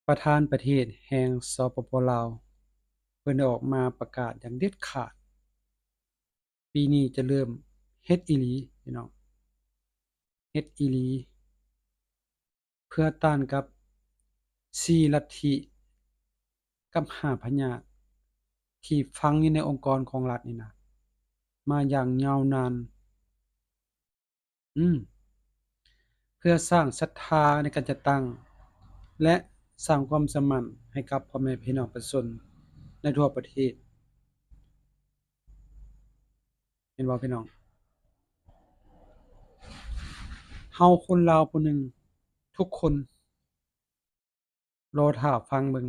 ປະທານປະເທດແຫ່ງ ສປປ ລາວ ເພິ່ນໄດ້ອອກມາປະກາດຢ່າງເດັດຂາດ, ປີນີ້ຈະເລີ່ມເຮັດອີ່ຫຼີ ພີ່ນ້ອງ, ເຮັດອີ່ຫຼີ ເພື່ອຕ້ານກັບສີ່ລັດທິກັບຫ້າພະຍາດທີ່ຝັງຢູ່ໃນອົງກອນຂອງລັດນີ້ນະ ມາຢ່າງຍາວນານ. ອືມ ເພື່ອສ້າງສັດທາໃນການຈັດຕັ້ງ ແລະ ສ້າງຄວາມເຊື່ອໝັ້ນໃຫ້ກັບພໍ່ແມ່ພີ່ນ້ອງປະຊາຊົນໃນທົ່ວປະເທດ. ເຫັນບໍ່ພີ່ນ້ອງ? ເຮົາຄົນລາວຜູ້ໜຶ່ງທຸກຄົນ ລໍຖ້າຟັງເບິ່ງ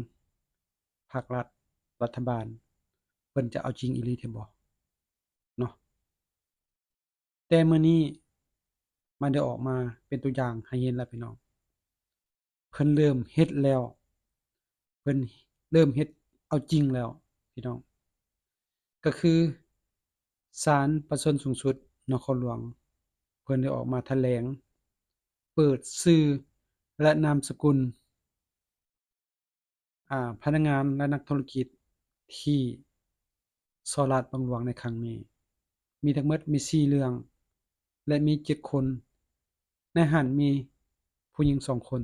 ພາກລັດ, ລັດຖະບານ ເພິ່ນຈະເອົາຈິງອີ່ຫຼີແທ້ບໍ່ເນາະ. ແຕ່ມື້ນີ້ມັນໄດ້ອອກມາເປັນຕົວຢ່າງໃຫ້ເຫັນແລ້ວພີ່ນ້ອງ, ເພິ່ນເລີ່ມເຮັດແລ້ວ, ເພິ່ນເລີ່ມເຮັດເອົາຈິງແລ້ວພີ່ນ້ອງ. ກໍຄືສານປະຊາຊົນສູງສຸດນະຄອນຫຼວງ ເພິ່ນໄດ້ອອກມາຖະແຫຼງເປີດຊື່ ແລະ ນາມສະກຸນ ອາ ພະນັກງານ ແລະ ນັກທຸລະກິດທີ່ສໍ້ລາດບັງຫຼວງໃນຄັ້ງນີ້ ມີທັງໝົດມີສີ່ເລື່ອງ ແລະ ມີເຈັດຄົນ, ໃນນັ້ນມີຜູ້ຍິງສອງຄົນ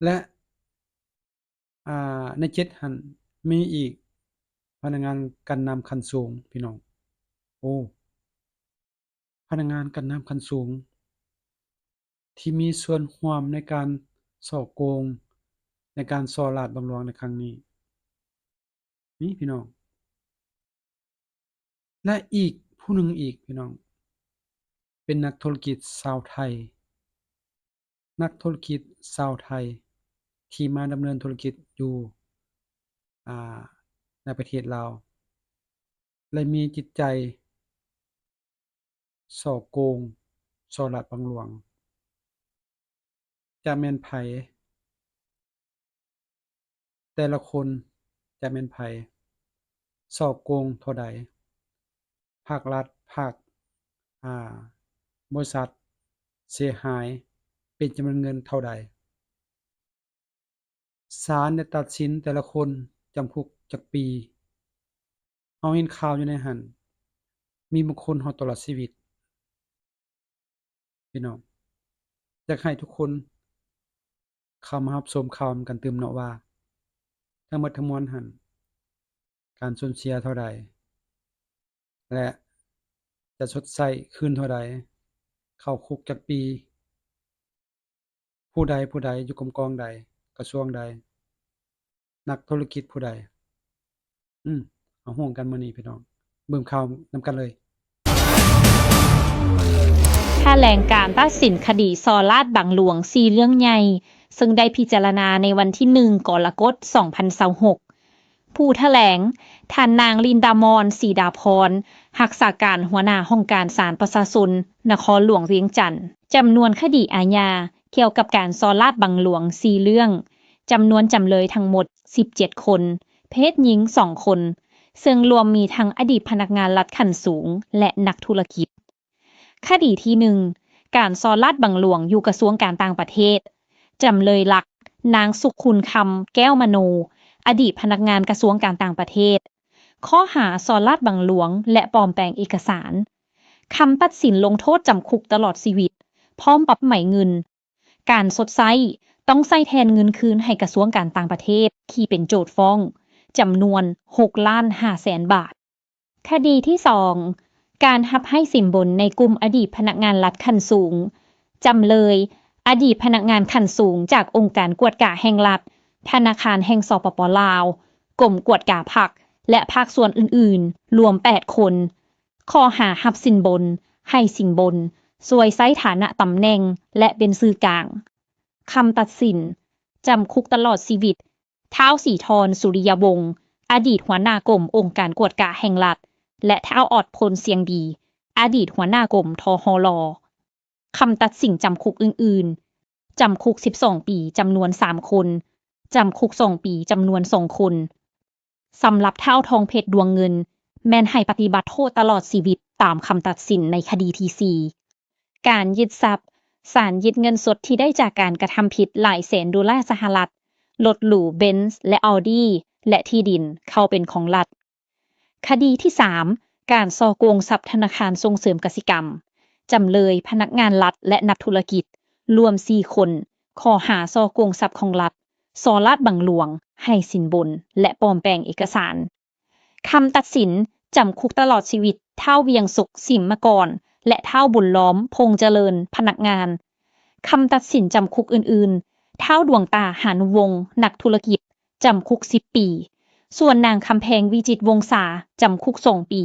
ແລະ ອາ ໃນເຈັດຫັ້ນມີອີກພະນັກງານການນຳຂັ້ນສູງ ພີ່ນ້ອງ. ໂອ້ ພະນັກງານການນຳຂັ້ນສູງທີ່ມີສ່ວນຮ່ວມໃນການສໍ້ໂກງ, ໃນການສໍ້ລາດບັງຫຼວງໃນຄັ້ງນີ້ ນີ້ພີ່ນ້ອງ. ແລະ ອີກຜູ້ໜຶ່ງອີກພີ່ນ້ອງ ເປັນນັກທຸລະກິດຊາວໄທ, ນັກທຸລະກິດຊາວໄທທີ່ມາດຳເນີນທຸລະກິດຢູ່ ອາ ໃນປະເທດລາວ ແລະ ມີຈິດໃຈສໍ້ໂກງ, ສໍ້ລາດບັງຫຼວງ. ຈະແມ່ນໃຜ? ແຕ່ລະຄົນຈະແມ່ນໃຜ? ສໍ້ໂກງເທົ່າໃດ? ພາກລັດ, ພາກ, ອາ, ບໍລິສັດເສຍຫາຍເປັນຈຳນວນເງິນເທົ່າໃດ? ສານໄດ້ຕັດສິນແຕ່ລະຄົນຈຳຄຸກຈັກປີ? ເຮົາເຫັນຂ່າວຢູ່ໃນຫັ້ນ ມີບາງຄົນຮອດຕະຫຼອດຊີວິດ. ພີ່ນ້ອງ, ຢາກໃຫ້ທຸກຄົນເຂົ້າມາຮັບຊົມຂ່າວນຳກັນຕື່ມເນາະວ່າ ທັງໝົດທັງມວນຫັ້ນ ການສູນເສຍເທົ່າໃດ ແລະ ຈະຊົດໃຊ້ຄືນເທົ່າໃດ, ເຂົ້າຄຸກຈັກປີ, ຜູ້ໃດ ຜູ້ໃດ ຢູ່ກົມກອງໃດ, ກະຊວງໃດ, ນັກທຸລະກິດຜູ້ໃດ. ອືມ ເຮົາຮູ້ນຳກັນມື້ນີ້ພີ່ນ້ອງ, ເບິ່ງຂ່າວນຳກັນເລີຍ. ຖະແຫຼງການຕັດສິນຄະດີສໍ້ລາດບັງຫຼວງສີ່ເລື່ອງໃຫຍ່ ເຊິ່ງໄດ້ພິຈາລະນາໃນວັນທີໜຶ່ງ ກໍລະກົດ ສອງພັນຊາວຫົກ. ຜູ້ຖະແຫຼງ, ທ່ານນາງ ລິນດາມອນ ສີດາພອນ, ຮັກສາການຫົວໜ້າຫ້ອງການສານປະຊາຊົນນະຄອນຫຼວງວຽງຈັນ. ຈຳນວນຄະດີອາຍາກ່ຽວກັບການສໍ້ລາດບັງຫຼວງສີ່ເລື່ອງ, ຈຳນວນຈຳເລີຍທັງໝົດສິບເຈັດຄົນ, ເພດຍິງສອງຄົນ, ເຊິ່ງລວມມີທັງອະດີດພະນັກງານລັດຂັ້ນສູງ ແລະ ນັກທຸລະກິດ. ຄະດີທີໜຶ່ງ ການສໍ້ລາດບັງຫຼວງຢູ່ກະຊວງການຕ່າງປະເທດ. ຈຳເລີຍຫຼັກ ນາງ ສຸຂຸນຄຳ ແກ້ວມະໂນ, ອະດີດພະນັກງານກະຊວງການຕ່າງປະເທດ, ຂໍ້ຫາສໍ້ລາດບັງຫຼວງ ແລະ ປອມແປງເອກະສານ. ຄຳຕັດສິນລົງໂທດຈຳຄຸກຕະຫຼອດຊີວິດ ພ້ອມປັບໃໝເງິນ. ການຊົດໃຊ້ຕ້ອງໃຊ້ແທນເງິນຄືນໃຫ້ກະຊວງການຕ່າງປະເທດທີ່ເປັນໂຈດຟ້ອງ ຈຳນວນຫົກລ້ານຫ້າແສນບາດ. ຄະດີທີສອງ ການຮັບໃຫ້ສິນບົນໃນກຸ່ມອະດີດພະນັກງານລັດຂັ້ນສູງ. ຈຳເລີຍ ອະດີດພະນັກງານຂັ້ນສູງຈາກອົງການກວດກາແຫ່ງລັດ, ທະນາຄານແຫ່ງ ສປປ ລາວ, ກົມກວດກາພັກ ແລະ ພາກສ່ວນອື່ນໆ ລວມແປດຄົນ. ຂໍ້ຫາຮັບສິນບົນ, ໃຫ້ສິນບົນ, ສວຍໃຊ້ຖານະຕຳແໜ່ງ ແລະ ເປັນສື່ກາງ. ຄຳຕັດສິນ ຈຳຄຸກຕະຫຼອດຊີວິດ ທ້າວ ສີທອນ ສຸລິຍະວົງ, ອະດີດຫົວໜ້າກົມອົງການກວດກາແຫ່ງລັດ ແລະ ທ້າວ ອອດພົນ ສຽງດີ, ອະດີດຫົວໜ້າກົມ ທຫລ. ຄຳຕັດສິນຈຳຄຸກອື່ນໆ, ຈຳຄຸກສິບສອງປີ ຈຳນວນສາມຄົນ, ຈຳຄຸກສອງປີ ຈຳນວນສອງຄົນ. ສຳລັບທ້າວ ທອງເພັດ ດວງເງິນ ແມ່ນໃຫ້ປະຕິບັດໂທດຕະຫຼອດຊີວິດຕາມຄຳຕັດສິນໃນຄະດີທີສີ່. ການຍຶດຊັບ ສານຍຶດເງິນສົດທີ່ໄດ້ຈາກການກະທຳຜິດຫຼາຍແສນໂດລາສະຫະລັດ, ລົດຫຼູ Benz ແລະ Audi ແລະ ທີ່ດິນເຂົ້າເປັນຂອງລັດ. ຄະດີທີສາມ ການສໍ້ໂກງຊັບທະນາຄານສົ່ງເສີມກະສິກຳ. ຈຳເລີຍ, ພະນັກງານລັດ ແລະ ນັກທຸລະກິດ ລວມສີ່ຄົນ, ຂໍ້ຫາສໍ້ໂກງຊັບຂອງລັດ, ສໍ້ລາດບັງຫຼວງ, ໃຫ້ສິນບົນ ແລະ ປອມແປງເອກະສານ. ຄຳຕັດສິນ ຈຳຄຸກຕະຫຼອດຊີວິດ ທ້າວ ວຽງສຸກ ສິມມະກອນ ແລະ ທ້າວ ບຸນລ້ອມ ພົງຈະເລີນ ພະນັກງານ. ຄຳຕັດສິນຈຳຄຸກອື່ນໆ, ທ້າວ ດວງຕາ ຫານຸວົງ ນັກທຸລະກິດ ຈຳຄຸກສິບປີ, ສ່ວນນາງ ຄຳແພງ ວິຈິດວົງສາ ຈຳຄຸກສອງປີ,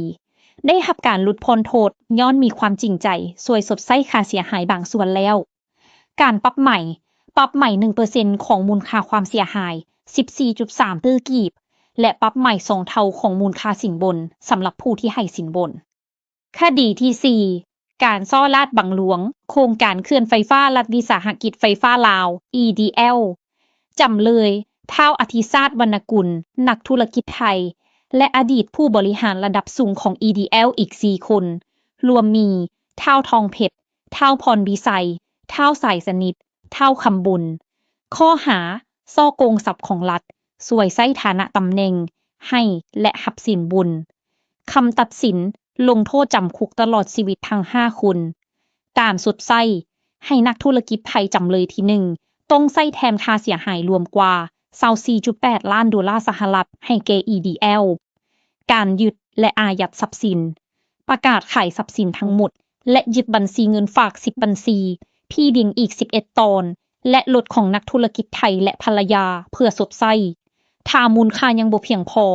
ໄດ້ຮັບການຫຼຸດຜ່ອນໂທດຍ້ອນມີຄວາມຈິງໃຈຊ່ວຍຊົດໃຊ້ຄ່າເສຍຫາຍບາງສ່ວນແລ້ວ. ການປັບໃໝ, ປັບໃໝໜຶ່ງເປີເຊັນຂອງມູນຄ່າຄວາມເສຍຫາຍ ສິບສີ່ຈຸດສາມຕື້ກີບ ແລະ ປັບໃໝສອງເທົ່າຂອງມູນຄ່າສິນບົນ ສຳລັບຜູ້ທີ່ໃຫ້ສິນບົນ. ຄະດີທີສີ່ ການສໍ້ລາດບັງຫຼວງ ໂຄງການເຂື່ອນໄຟຟ້າລັດວິສາຫະກິດໄຟຟ້າລາວ EDL. ຈຳເລີຍ ທ້າວ ອະທິສາດ ວັນນະກຸນ ນັກທຸລະກິດໄທ ແລະ ອະດີດຜູ້ບໍລິຫານລະດັບສູງຂອງ EDL ອີກສີ່ຄົນ, ລວມມີ ທ້າວ ທອງເພັດ, ທ້າວ ພອນວິໄຊ, ທ້າວ ສາຍສະໜິດ, ທ້າວ ຄຳບຸນ. ຂໍ້ຫາ ສໍ້ໂກງຊັບຂອງລັດ, ສວຍໃຊ້ຖານະຕຳແໜ່ງ, ໃຫ້ ແລະ ຮັບສິນບົນ. ຄຳຕັດສິນ ລົງໂທດຈຳຄຸກຕະຫຼອດຊີວິດທັງຫ້າຄົນ. ການຊົດໃຊ້ ໃຫ້ນັກທຸລະກິດໄທຈຳເລີຍທີໜຶ່ງ ຕ້ອງໃຊ້ແທນຄ່າເສຍຫາຍລວມກວ່າ ຊາວສີ່ຈຸດແປດລ້ານໂດລາສະຫະລັດ ໃຫ້ແກ່ EDL. ການຍຶດ ແລະ ອາຍັດຊັບສິນ, ປະກາດຂາຍຊັບສິນທັງໝົດ ແລະ ຍຶດບັນຊີເງິນຝາກສິບບັນຊີ, ທີ່ດິນອີກສິບເອັດຕອນ ແລະ ລົດຂອງນັກທຸລະກິດໄທ ແລະ ພັນລະຍາ ເພື່ອຊົດໃຊ້. ຖ້າມູນຄ່າຍັງບໍ່ພຽງພໍ,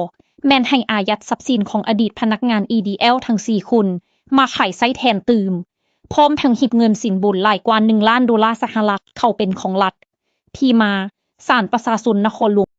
ແມ່ນໃຫ້ອາຍັດຊັບສິນຂອງອະດີດພະນັກງານ EDL ທັງສີ່ຄົນ ມາຂາຍໃຊ້ແທນຕື່ມ, ພ້ອມທັງຮີບເງິນສິນບົນຫຼາຍກວ່າໜຶ່ງລ້ານໂດລາສະຫະລັດເຂົ້າເປັນຂອງລັດ. ທີ່ມາ, ສານປະຊາຊົນນະຄອນຫຼວງ